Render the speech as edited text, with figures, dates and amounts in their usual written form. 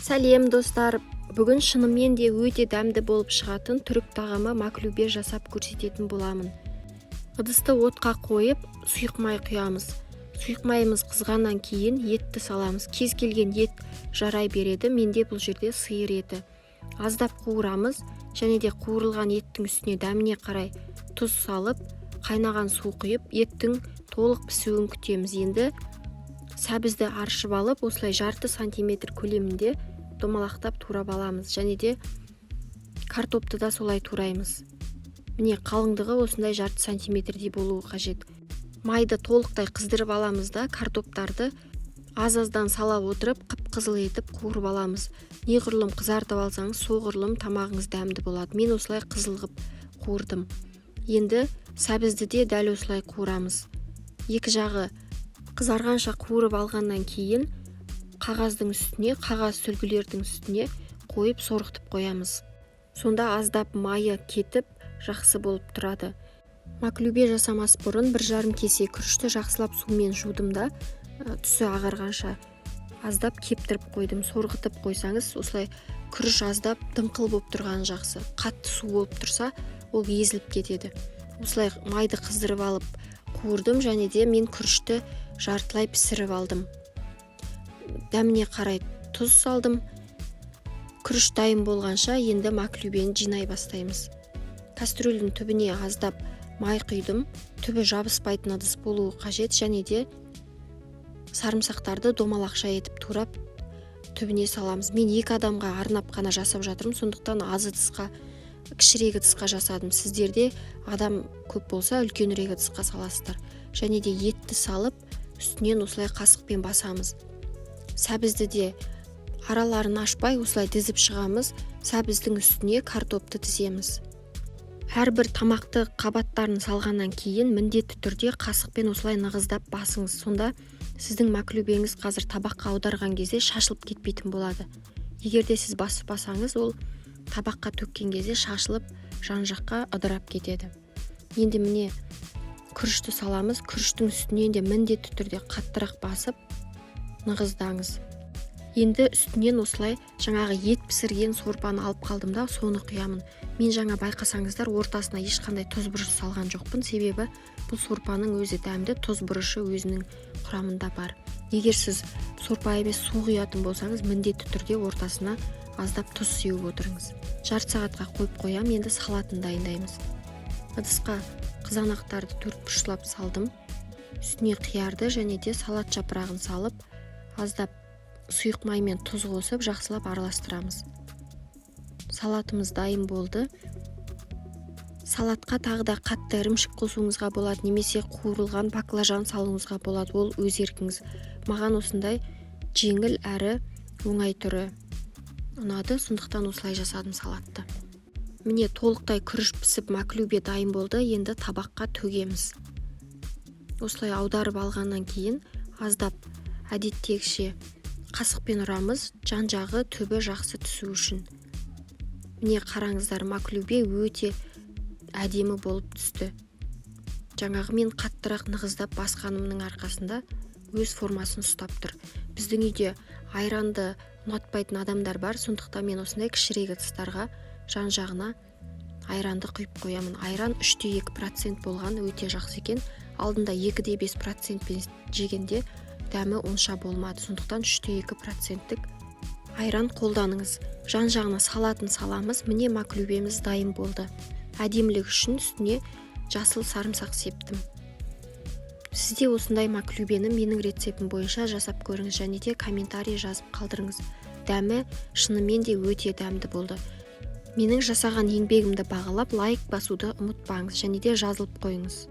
Сәлем, достар! Бүгін шынымен де өте дәмді болып шығатын түрік тағамы маклюбе жасап көрсететін боламын. Ыдысты отқа қойып, сұйық май құямыз. Сұйық майымыз қызғаннан кейін етті саламыз. Кез келген ет жарай береді, менде бұл жерде сиыр еті. Аздап қуырамыз және де қуырылған еттің үстіне дәміне қарай тұз салып, қайнаған су құйып, еттің толық пісуін күтеміз. Енді сәбізді аршып алып, осылай жарты сантиметр көлемінде домалақтап турап аламыз және де картопты да солай тураймыз. Міне, қалыңдығы осындай жарты сантиметрдей болуы қажет. Майды толықтай қыздырып аламыз да, картоптарды аз-аздан сала отырып, қып-қызыл етіп қуырып аламыз. Неғұрлым қызартып алсаңыз, соғұрлым тамағыңыз дәмді болады. Мен осылай қызыл қып қуырдым. Енді сәбізді де дәл осылай қуырамыз. Екі жағы қызарғанша қуырып алғаннан кейін қағаздың үстіне, қағаз сүлгілердің үстіне қойып, сорғытып қоямыз. Сонда аздап майы кетіп, жақсы болып тұрады. Маклюбе жасамас бұрын 1,5 кесе күрішті жақсылап сумен жудым да, түсі ағарғанша аздап кептіріп қойдым. Сорғытып қойсаңыз, осылай күріш аздап дымқыл болып тұрғаны жақсы. Қатты су болып тұрса, ол езіліп кетеді. Осылай майды қыздырып алып қуырдым және де мен күрішті жартылай пісіріп алдым. Дәміне қарай тұз салдым. Күріш дайын болғанша, енді маклюбені жинай бастаймыз. Кастрюльдің түбіне аздап май құйдым. Түбі жабыспайтын ыдыс болуы қажет және де сарымсақтарды домалақша етіп турап, түбіне саламыз. Мен екі адамға арнап қана жасап жатырмын, сондықтан аз ыдысқа, кішірек ыдысқа жасадым. Сіздерде адам көп болса, үлкенірек ыдысқа саласыздар. Және де етті салып, үстінен осылай қасықпен басамыз. Сәбізді де араларын ашпай, осылай тізіп шығамыз. Сәбіздің үстіне картопты тіземіз. Әрбір тамақты қабаттарын салғаннан кейін міндетті түрде қасықпен осылай нығыздап басыңыз. Сонда сіздің маклюбеңіз қазір табаққа аударған кезде шашылып кетпейтін болады. Егер де сіз баспасаңыз, ол табаққа төккен кезде шашылып, жан жаққа ыдырап кетеді. Енді, міне, күрішті саламыз. Күріштің үстінен де міндетті түрде қаттырақ басып, нығыздаңыз. Енді үстінен осылай жаңағы ет пісірген сорпаны алып қалдым да, соны құямын. Мен жаңа, байқасаңыздар, ортасына ешқандай тұз, бұрыш салған жоқпын, себебі бұл сорпаның өзі дәмді, тұз, бұрышы өзінің құрамында бар. Егер сіз сорпа емес, су құятын болсаңыз, міндетті түрде ортасына аздап тұз сеуіп отырыңыз. Жарты сағатқа қойып қоямын. Енді салатын дайындаймыз. Ыдысқа қызанақтарды төрт бұрышлап салдым. Үстіне қиярды және де салат жапырағын салып, аздап сұйық май мен тұз қосып, жақсылап араластырамыз. Салатымыз дайын болды. Салатқа тағы да қатты ірімшік қосуыңызға болады немесе қуырылған баклажан салуыңызға болады, ол өз еркіңіз. Маған осындай жеңіл әрі оңай түрі ұнады, сондықтан осылай жасадым салатты. Міне, толықтай күріш пісіп, маклюбе дайын болды. Енді табаққа төгеміз. Осылай аударып алғаннан кейін аздап әдеттегіше қасықпен ұрамыз, жан жағы, түбі жақсы түсу үшін. Міне, қараңыздар, маклюбе өте әдемі болып түсті. Жаңағы мен қаттырақ нығыздап басқанымның арқасында өз формасын ұстап тұр. Біздің үйде айранды ұнатпайтын адамдар бар, сондықтан мен осындай кішірек ыдыстарға жан жағына айранды құйып қоямын. Айран 3,2% болған өте жақсы екен. Алдында 2,5 процентпен жегенде дәмі онша болмады, сондықтан 3,2 проценттік айран қолданыңыз. Жан жағына салатын саламыз. Міне, маклюбеміз дайын болды. Әдемілік үшін үстіне жасыл сарымсақ септім. Сіз де осындай маклюбені менің рецептім бойынша жасап көріңіз және де комментарий жазып қалдырыңыз. Дәмі шынымен де өте дәмді болды. Менің жасаған еңбегімді бағалап, лайк басуды ұмытпаңыз және де жазылып қойыңыз.